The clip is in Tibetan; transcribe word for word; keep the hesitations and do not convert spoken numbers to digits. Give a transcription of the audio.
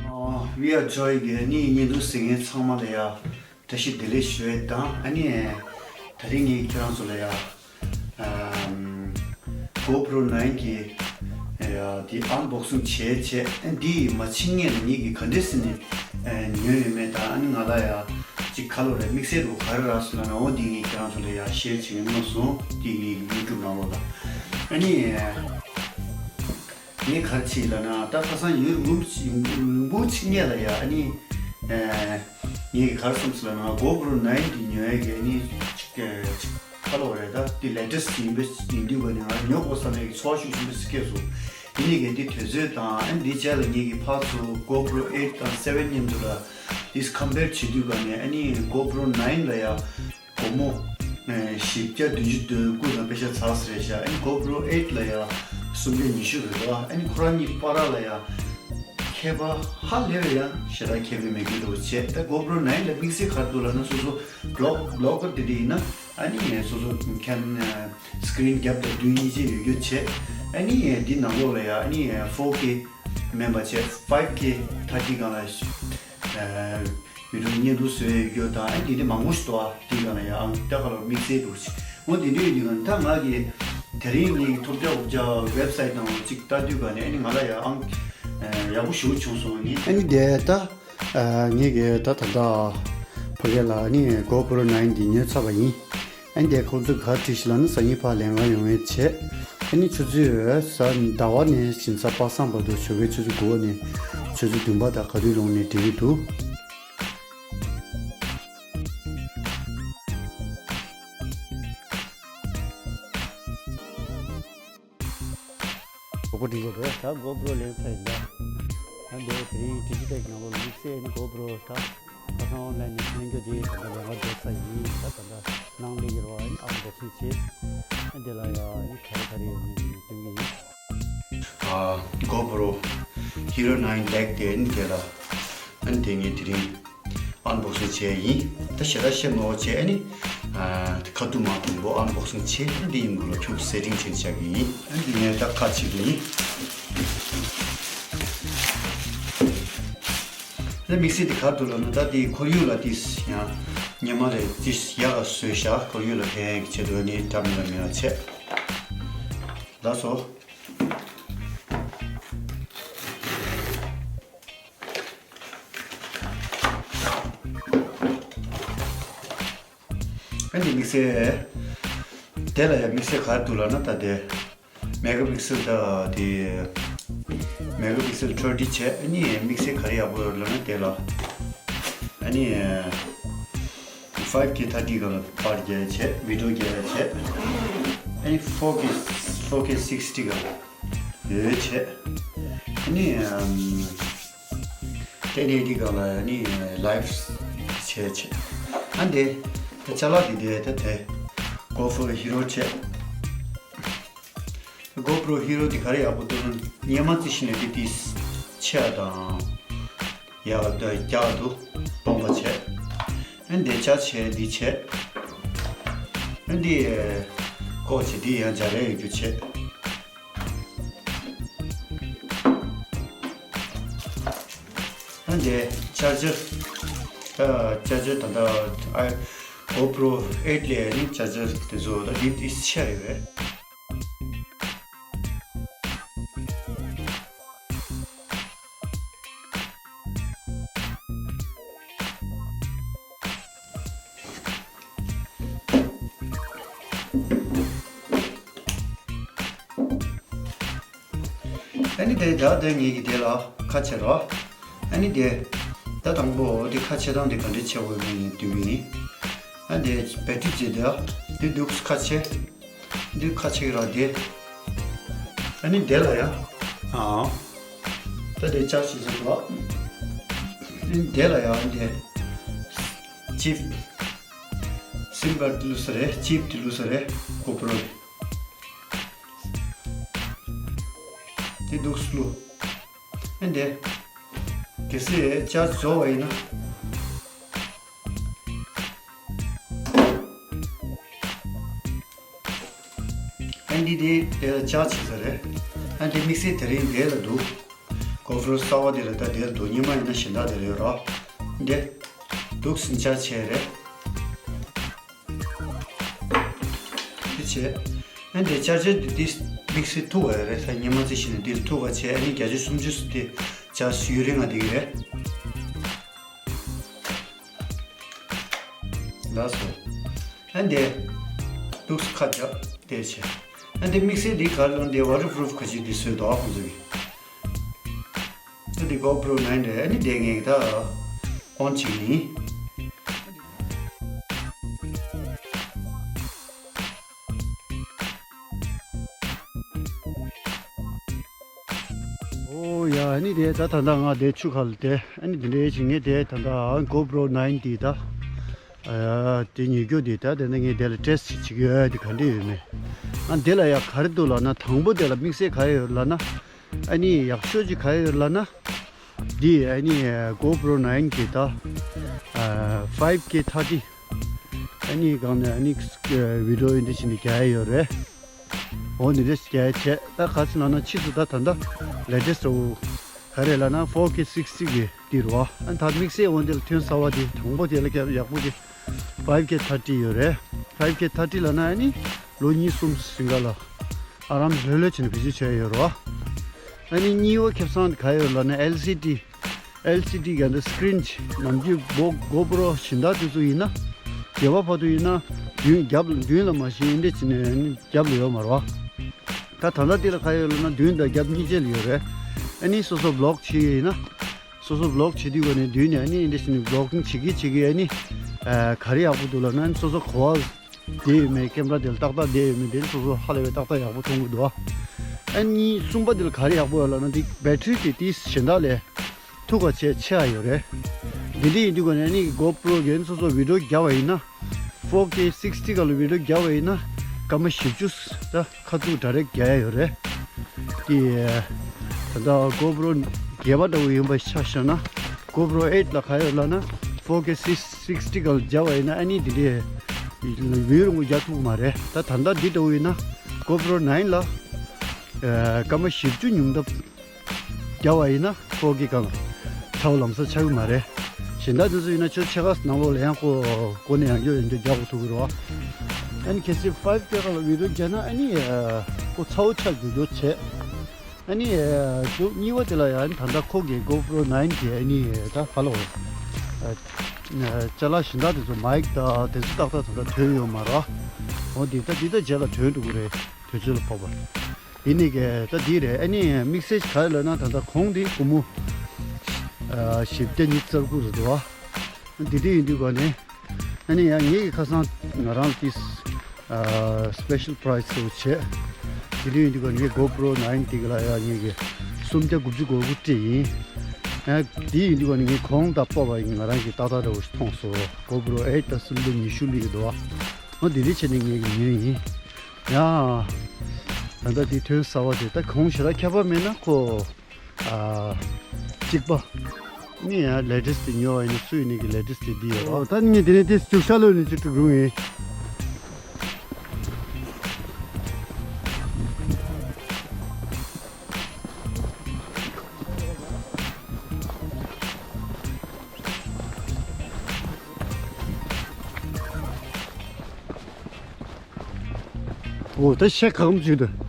ཨ། We Are Joy གི་ཨ་ནི་བརྙན་ཐུང་གཟིགས་མཁན་ཚང་མ་ལ་ཡ་བཀྲ་ཤིས་བདེ་ལེགས་ཞུ་ཡས་དང་། ཨ་ནི་ད་རིང་ངས་ཁྱེད་རང་ཚོ་ལ་ཡ་ཨམ་GoPro nine གི་ཡ་དེ་ཨན་བོག་སིང་བྱས་བྱས། ཨ་འདི་མ་ཕྱིན་སྔོན་ལ་ངེད་ཀྱིས་ག་འདྲས་ཟེར་ནས་ཨ་ཉོས་ཡོད་མེད་དང་། ཨ་ནི་ང་ལ་ཡ་ཅིག་ཁ་ལོ་རེ་དམིགས་བསལ་རུ་ག་རེ་རག་སོང་ལབ་ན། འོ་འདི་ངས་ཁྱེད་རང་ཚོ་ལ་ཡ་ཤེར་བྱེད་མཁན་མནོ་སོང་། འདི་ངའི་YouTube ནང་ལོགས་ལ། ཨ་ནི་ངས་ག་རེ་བྱས་ལབ་ན། ད་ཁ་སང་ཡུན་རིང་རིང་པོ་ཅིག་སྔོན་ལ་ཡ་ཨ་ནི་ཨ་ངས་ག་རེ་བསམ་སོང་ལབ་ན། GoPro nine འདི་ཉོ་ཡས་ཀྱི་ཨ་ནི་ཅིག་ཨ་ཅིག་ཁ་ལོ་རེད། ད་འདི་latest ཡིན་པ་ཡིན་དུས་ག་ནས་ང་ཉོ་དགོས་བསམ་ཡས་ཀྱི་ཚོར་བ་ཤུགས་ཆེན་པོ་ཞིག་སྐྱེས་སོང་། ཡིན་ནའི་ག་འདི་དུས་ཚོད་དང་ཨ་ནི་འདི་རྗེས་ལ་ངེད་ཀྱིས་ཕར་ཚུར་GoPro eight དང་seven མཉམ་དུ་ལ་འདི་compare བྱེད་དུས་ག་ནས་ཨ་ནི་GoPro nine ལ་ཡ་སྒོར་མོ་ཨ་བཞི་བརྒྱ་བདུན་ཅུ་དོན་དགུ་དང་པེ་ཤ་ཚར་ས་རེད་ཤག་ཨ་ནི་GoPro eight ལ་ཡ་སུམ་བརྒྱ་ཉི་ཤུ་རེད་དོ། ཨ་ནི་ཁོ་རང་གཉིས་བར་ལ་ཡ་ཁྱད་པར་ཧ་ལས་པའི་ཡང་ཞེ་དྲག་ཁྱད་པར་མེད་རྒྱུ་འདྲ་བོ་བྱས། ད་GoPro nine ལ་དམིགས་བསལ་ག་རེ་འདུག་ལབ་ན། སོ་སོ་vlog vlogger དེ་འདྲ་ཡིན་ན་ཨ་ནི་སོ་སོ་ཁེམ་ཨ་screen རྒྱབ་དང་མདུན་གཉིས་ཆ་ཡོད་རྒྱུ་བྱས། ཨ་ནི་འདི་ནང་ལོགས་ལ་ཡ་ཨ་ནི་four K མིན་པ་བྱས་five K thirty སྒང་ལ་ཨ་བི་ཌི་ཡོ་བརྙན་ཐུང་བཟོ་ཡས་རྒྱུ་དང་། ཨ་འདི་འདྲ་མང་པོ་ཞིག་འདུག་ཨ་འདི་སྒང་ལ་ཡ་ཨང་ད་ག་ལ་དམིགས་བསལ་འདུག་ཅིག་འོ་འདི་འདྲ་ཡོད་དུས་ག་ནས་ད་ང་གི་དེ་རིང་ངའི་ཐོབ་རྒྱག་འོ་རྒྱག་website དང་ཅིག་ལྟ་དུས་ག་ནས་ཨ་ནི་ང་ལ་ཡ་ཨང་ཡག་པོ་ཞེ་པོ་བྱུང་སོང་ནི། ཨ་ནི་དེ་ད་ངེད་ཀྱིས་ད་ད་ལྟ་ཕ་གི་ལ་ཨ་ནི་GoPro nine འདི་ཉོས་ཚར་བ་ཡིན། ཨ་ནི་དེ་ཁོང་ཚོས་ག་རེ་བྲིས་ཤག་ལབ་ན། སང་ཉིན་ཕར་ལེན་ག་ཡོང་བའི་ཆེད། ཨ་ནི་ཆུ་ཚོད་གཟའ་ཟླ་བ་ནས་ཕྱི་ཟླ་བ་གསུམ་བར་དུ་ཞོགས་ཀའི་ཆུ་ཚོད་དགུ་པ་ནས་ཆུ་ཚོད་བདུན་པ་དང་ག་དུས་ལོག་ནས་འགྲིག་གི་འདུག་གྲོགས་པོ་འགྲིག་གི་རེད། ད་GoPro ལེན་ཚར་ཡིན་ད། ད་འདི་དེ་རིང་digital གི་ནང་ལོགས་དམིགས་བསལ་ནི་GoPro ད་ཁ་སང་online ནས་ལེན་རྒྱུ་དེ་ད་ལྟ་ལེན་ག་འགྲོ་ཚར་ཡིན། ད་ད་ལྟ་ནང་སླེབས་ཀྱི་རེད་པ། ཨ་ནི་unboxing བྱེད། ཨ་འདི་ལ་ཡ་ཨ་ནི་ག་རེ་ག་རེ་ཡོད་མེད་དེ་སྟོན་གྱི་ཡིན། ཨ་GoPro Hero nine Black དེ་ཨ་ནི་དེ་ལ་ཨ་ནི་དེ་ངས་དེ་རིང་unboxing བྱས་ཡིན། ད་ཞེ་དྲག་བཤད་མ་དགོས་བྱས། ཨ་ནི་ཨ་ཁ་ཐུག་མ་དང་པོ་unboxing བྱས། ཨ་ནི་འདི་ཡིན་དགོས་ལ་ཕྱུགས་setting བྱས་བཞག་གི་ཡིན། ཨ་ནི་འདི་ངས་ད་ཁ་ཕྱེ་གི་ཡིན། ད་དམིགས་བསལ་འདི་ག་རེ་འདུག་ལབ་ན། ད་འདི་ཁོར་ཡུག་ལ་ཏིས་ཡང་སྔོན་མ་ལས་ཏིས་ཡག་ག་བཟོས་ཤག་ཁོར་ཡུག་ལ་ཕན་གྱི་ཆེད་དུ་ནི་འདྲ་མི་འདྲ་མི་ལ་བྱས། ལགས་སོ། ཨ་ནི་དམིགས་བསལ་དེ་ལ་ཡང་དམིགས་བསལ་ག་རེ་འདུག་ལབ་ན། ད་དེ་megapixel ད་དེ་megapixel thirty བྱས། ཨ་ནི་དམིགས་བསལ་ག་རེ་ཡག་པོ་ཡོད་ལབ་ན། དེ་ལ་ཨ་ནི་five K thirty སྒང་ལ་པར་རྒྱག་ཡ་བྱས། video རྒྱག་ཡ་བྱས། ཨ་ནི་four K four K sixty སྒང་ལ་ཡོད་བྱས། ཨ་ནི་ཨམ། ཏན་ཏན་འདི་སྒང་ལ་ནི་live བྱས་བྱས། ཨ་འདི་ད་ཅ་ལག་འདི་འདི་ད་དེ་GoPro Hero བྱས། GoPro Hero འདི་ག་རེ་ཡག་པོ་འདུག་ན། སྔོན་མ་རྩི་ཤིང་ལ་འདི་འདི་ཆེ་བ་དང་ཡག་འདུག་རྒྱག་འདུག་སྟོང་པ་བྱས། ཨ་འདི་ཅ་ཆེ་འདི་བྱས། ཨ་འདི་ཀོ་ཆེ་འདི་ཡང་འཇའ་རེ་ཡོད་རྒྱུ་བྱས། ཨ་འདི་charger ཨ་charger ད་ལྟ་ཨ་GoPro eight ལས་ནི་charger དེ་ཚོ་ད་འདི་འདི་ཆེ་རེད་པས། ཨ་ནི་དེ་ད་དེ་ངེད་ཀྱི་དེ་ལ་ཁ་ཕྱེ་རོགས། ཨ་ནི་དེ་ད་དང་པོ་དེ་ཁ་ཕྱེ་སྟངས་དེ་ག་འདྲ་ཕྱེ་དགོས་མིན་ཡིན་དུས་ཡིན། ཨ་དེ་battery བྱེད་དེ་དེ་འདུག་ཁ་ཕྱེ། འདི་ཁ་ཕྱེ་ར་དེ། ཨ་ནི་དེ་ལ་ཡ། ཨ། ད་དེ་ཅག་ཞིག་ཟེར་བ། ཨ་ནི་དེ་ལ་ཡ་འདི། chip sim card བླུགས་ས་རེད། chip དེ་བླུགས་ས་རེད། GoPro དེ་འདུག་བླུགས། ཨ་ནི་དེ། གལ་སྲིད་ཅག་རྫོགས་པ་ཡིན་ན། ཨ་འདི་དེ་དེ་ལ་ཅག་བྱེད་ས་རེད། ཨ་འདི་དམིགས་བསལ་དེ་རིང་དེ་ལ་འདུག GoPro གསར་པ་དེ་ལ་ད་དེར་འདུག་སྔོན་མ་ཡིན་ན་གཞན་དག་དེར་ཡོད་རོགས། འདི་འདུག་སེ་འཇགས་བྱས་རེད། འདི་བྱས། ཨ་འདི་ཅར་ཅར་འདི་འདི་དམིགས་བསལ་ཐུག་པ་རེད། ད་སྔོན་མ་རྩི་ཤིང་ནས་འདིར་ཐུག་པ་བྱས། ཨ་ནི་བརྒྱ་ཆ་སུམ་ཅུ་སུ་དེ་ཅར་སུ་ཡུན་རིང་ང་འདི་གི་རེད། ལགས་སོ། ཨ་འདི་འདུག་སེ་ཁ་རྒྱབ་དེ་བྱས། ཨ་འདི་དམིགས་བསལ་འདི་ག་ལ་འདི་ཝ་ཊར་པུ་རུབ་ག་ཅིག་འདི་བཟོས་འདུག་ཨ་ཁོང་ཚོ་གི། ད་འདི་GoPro nine རེད། ཨ་ནི་དེ་ངས་ད་ཨོན་བྱེད་ཀྱི་ཡིན། ཨོ་ཡ། ཨ་ནི་དེ་ད་ད་ལྟ་ང་དེ་ཆུ་ཁ་ལ་དེ་ཨ་ནི་དེ་འདྲའི་ཞིག་ངས་དེ་ད་ལྟ་GoPro nine དེ་ད་ཨ་དེ་ཉོ་རྒྱུ་དེ་ད་དེ་ནས་ངས་དེ་ལ་ཊེ་སི་ཊི་བྱེད་ཀྱི་ཡོད། དེ་ག་འདྲ་ཡོད་མེད། ཨ་དེ་ལ་ཡ་ག་རེ་འདུག་ལབ་ན། དང་པོ་དེ་ལ་དམིགས་བསལ་ག་རེ་ཡོད་ལབ་ན། ཨ་ནི་ཡག་ཤོས་ཅིག་ག་རེ་ཡོད་ལབ་ན། འདི་ཨ་ནི་GoPro nine གི་ད་ཨ་five K thirty ཨ་ནི་སྒང་ནས་ཨ་ནི་བི་ཌི་ཡོ་འདི་བྱས་ནས་རྒྱག་ཡ་ཡོད་རེད། འོ་འདི་འདྲ་རྒྱག་ཡ་བྱས། ད་ག་ཚོད་ལབ་ན་ཕྱིས་སུ་ད་ད་ལྟ་ལེ་ཊེ་སི་ཊི་འོ་ག་རེ་ལབ་ན་four K sixty གི་འདི་རེད་བ། ཨ་ད་དམིགས་བསལ་འོ་འདི་ལ་ཐོན་གསར་པ་འདི་དང་པོ་དེ་ལ་རྒྱབ་ཡག་པོ་དེ་five K thirty ཡོད་རེད། Five K thirty ལབ་ན་ཨ་ནི་ལོ་གཉིས་གསུམ་རིང་ག་ལ་ཨ་རམ་ལྷོད་ལྷོད་བྱས་ནས་བེད་སྤྱོད་བྱས་ཡོད་རེད་བ། ཨ་ནི་གཉིས་པ་ཁེ་བཟང་དེ་ག་ཡོད་ལབ་ན་ཨེལ་སི་ཌི། ཨེལ་སི་ཌི་ག་འདི་སི་ཀི་རིན་ནམ་རྒྱུན་གོ་GoPro གཞན་དག་དེ་ཚོ་ཡིན་ན་རྒྱབ་པ་བར་དུ་ཡིན་ན་མདུན་རྒྱབ་ལ་མདུན་ལ་མ་ཤེས་འདི་བྱས་ནས་རྒྱབ་ལ་ཡོད་མ་རེད་བ། ད་ད་ལྟ་འདི་ལ་ག་ཡོད་ལབ་ན་མདུན་དང་རྒྱབ་གཉིས་ཆ་ལ་ཡོད་རེད། ཨ་ནི་སོ་སོ་བི་ལོག་བྱེད་ཡས་ཡིན་ན། སོ་སོ་བི་ལོག་བྱེད་དུས་ག་ནས་མདུན་ནས་ཨ་ནི་འདི་བྱས་ནས་བི་ལོག་གིང་བྱེད་ཀྱི་བྱེད་ཀྱི་ཨ་ནི་ག་རེ་ཡག་པོ་འདུག་ལབ་ན། ཨ་ནི་སོ་སོ་གོ་བ་བསྡད་ཡོད་མེད། ཀེམ་ར་དེ་ལ་ཏག་ཏག་བསྡད་ཡོད་མེད་དེ་སོ་སོ་ཧ་ལས་པའི་ཏག་ཏག་ཡག་པོ་མཐོང་གི་འདུག་ཨ། ཨ་ནི་གསུམ་པ་དེ་ལ་ག་རེ་ཡག་པོ་ཡོད་ལབ་ན་དེ་བེ་ཊི་རི་དེ་དེ་གཞན་དག་ལས་མཐུག་པ་བྱས་ཆེ་བ་ཡོད་རེད། འདི་འདྲ་ཡིན་དུས་ག་ནས་ཨ་ནི་གོ་པྲོ་གན་སོ་སོ་བི་ཌི་ཡོ་རྒྱབ་པ་ཡིན་ན། ཕོར་ཀེ་སིག་སི་ཊི་སྒང་ལ་བི་ཌི་ཡོ་རྒྱབ་པ་ཡིན་ན་སྐར་མ་བཞི་བཅུ་ད་ཁ་ཐུག་ཌའི་རེག་རྒྱག་ཡ་ཡོད་རེད། དེ་ད་ལྟ་གོ་པྲོ་བརྒྱད་པ་འདྲ་བོ་ཡིན་པ་ཆ་བཞག་ན། གོ་པྲོ་ཨེཊ་ལ་ག་ཡོད་ལབ་ན་ཕོར་ཀེ་སིག་སི་ཊི་སྒང་ལ་རྒྱབ་པ་ཡིན་ན་ཨ་ནི་དེ་འདྲའི་ཡུན་རིང་པོ་རྒྱག་ཐུབ་ཀྱི་མ་རེད། ད་ད་ལྟ་འདི་འདྲ་བོ་ཡིན་ན་གོ་པྲོ་ནའིན་ལ་སྐར་མ་བཞི་བཅུ་ཉུང་མཐའ་རྒྱབ་པ་ཡིན་ན་ཕོར་ཀེ་སྒང་ལ་ཚ་བོ་ལམ་སང་ཆགས་ཀྱི་མ་རེད། གཞན་དག་དེ་ཚོ་ཡིན་ན་ཁྱོད་ཕྱེད་ཀ་ནང་ལོགས་ལ་ཡང་ཁོ་ཀོ་ནས་ཡང་བསྐྱར་ཡང་བསྐྱར་རྒྱག་དགོས་ཐུག་གི་རེད་བ། ཨ་ནི་གལ་སྲིད་ཕའིབ་ཀེ་སྒང་ལ་བི་ཌི་ཡོ་རྒྱག་ན་ཨ་ནི་ཁོ་ཚ་བོ་ཆགས་རྒྱུ་རྒྱུ་བྱས། ཨ་ནི་ཨ་ཅུ་གཉིས་པ་དེ་ལ་ཡང་ད་ལྟ་ཁོ་གི་གོ་པྲོ་ནའིན་གི་ཨ་ནི་ད་ག་ལ་འོ་ཨ་ཅ་ལག་གཞན་དག་དེ་ཚོ་མའིག་དང་དེ་ཚོ་ཏག་ཏག་ད་ལྟ་ཐོན་ཡོད་མ་རེད། འོ་འདི་ད་འདི་ད་རྗེས་ལ་ཐོན་འགྲོ་གི་རེད། དུས་ཚོད་ལ་བབ་པ། འདི་ནི་གི་ད་འདི་རེད། ཨ་ནི་དམིགས་བསལ་ག་རེ་ལབ་ན་ད་ལྟ་གོང་འདི་སྒོར་མོ་ཨ་བཞི་བརྒྱ་ཉི་ཤུ་རྩ་དགུ་རེད་འདུག་བ། འདི་འདྲ་ཡིན་དུས་ག་ནས། ཨ་ནི་ཡང་ངེད་ཀྱི་ཁ་སང་ང་རང་ལ་ཏིས་ཨ་སི་པེ་ཤལ་པ་རའི་སི་ཟེར་བྱས། དེ་འདྲ་ཡིན་དུས་ག་ངས་གོ་པྲོ་ནའིན་དེ་ག་ལ་ཡང་ངེད་ཀྱི་སུམ་བརྒྱ་དགུ་བཅུ་གོ་དགུ་སྤྲད་ཡིན། ཨ་དེ་ཡིན་དུས་ག་ནས་ངས་གོང་དང་སྤོབས་པ་ཡིན་ང་རང་གི་ཏག་ཏག་འདྲ་བོ་ཞིག་མཐོང་སོང་། གོ་པྲོ་ཨེཊ་དང་སུམ་བརྒྱ་ཉི་ཤུ་སླེབས་ཀྱི་འདུག་བ། འོ་དེ་འདྲ་བྱས་ནས་ངེད་ཀྱི་ཉོས་ཡིན། ཡང་ད་ལྟ་དེ་ཐོན་གསར་པ་དེ་ད་གོང་ཞེ་དྲག་ཁྱད་པར་མེད་ན་ཁོ། ཨ་གཅིག་པ། ནི་ཡང་ལེ་ཊེ་སི་ཊི་དེ་ཉོ་བ་ཡིན་ན་སུ་ཡིན་ནི་གི་ལེ་ཊེ་སི་ཊི་དེ་འདི་ཡོད་རོ། ད་ནི་དེ་ནས་དེ་བཅུ་ཤ་ལོས་ནི་བཅུ་དྲུག་རུང་ཡིན། འོ་ད་ཤ་གང་བྱུང་འདུག